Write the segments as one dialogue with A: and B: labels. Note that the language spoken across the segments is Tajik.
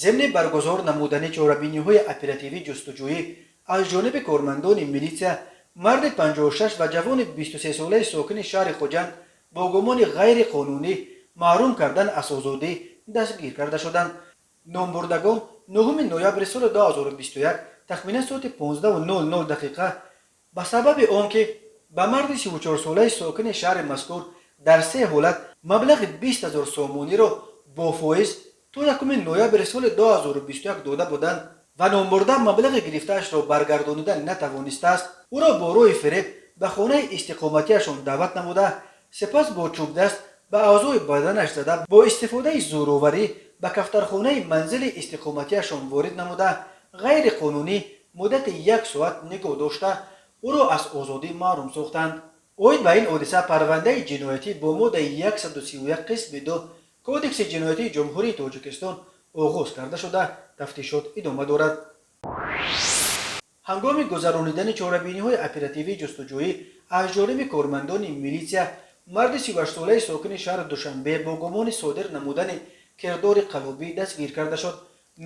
A: Зимни баргузор намудани чорабиниҳои оперативӣ ҷустуҷӯӣ аз ҷониби кормандони милитсия марди 56 ва ҷавони 23-солаи сокини шаҳри Хуҷанд бо гумони ғайриқонунӣ маҳрум кардан аз озодӣ дастгир карда шуданд. Номбурдагон 9 ноябри соли 2021 тахминан соати 15:00 дақиқа ба сабаби он ки ба марди 34-солаи сокини шаҳри мазкур дар се ҳолат маблағи 20 ҳазор сомониро бо фоиз то 1 ноябри соли 2021 дода буданд ва номбурда маблағи гирифтаашро баргардонида натавонистааст, ӯро бо роҳи фиреб ба хонаи истиқоматиашон даъват намуда, сипас бо чӯбдаст ба аъзои баданаш зада, бо истифодаи зӯроварӣ ба кафтархонаи манзили истиқоматиашон ворид намуда, ғайриқонунӣ муддати як соат нигоҳ дошта, ӯро аз озодӣ маҳрум сохтанд. Оид ба ин ҳодиса парвандаи ҷиноятӣ бо моддаи 131 қисми 2 Кодекси ҷиноятии Ҷумҳурии Тоҷикистон оғоз карда шуда, тафтишот идома дорад. Ҳангоми гузаронидани чорабиниҳои оперативии ҷустуҷӯӣ аз ҷониби кормандони милитсия марди 38-солаи сокини шаҳри Душанбе бо гумони содир намудани кирдори қаллобӣ дастгир карда шуд.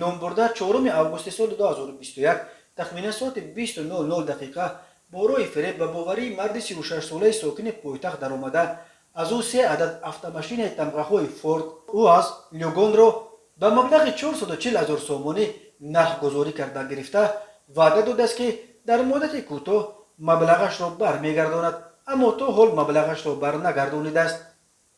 A: Номбурда 4 августи соли 2021 тахминан соати 20:00 дақиқа бо роҳи фиреб ба боварии марди 36-солаи сокини пойтахт даромада, аз ӯ се адад автомашинаи тамғаҳои Форд, УАЗ, Люгонро ба маблағи 440 ҳазор сомонӣ нархгузорӣ карда гирифта, ваъда додааст, ки дар муддати кӯтоҳ маблағашро бармегардонад, аммо то ҳол маблағашро барнагардонидааст.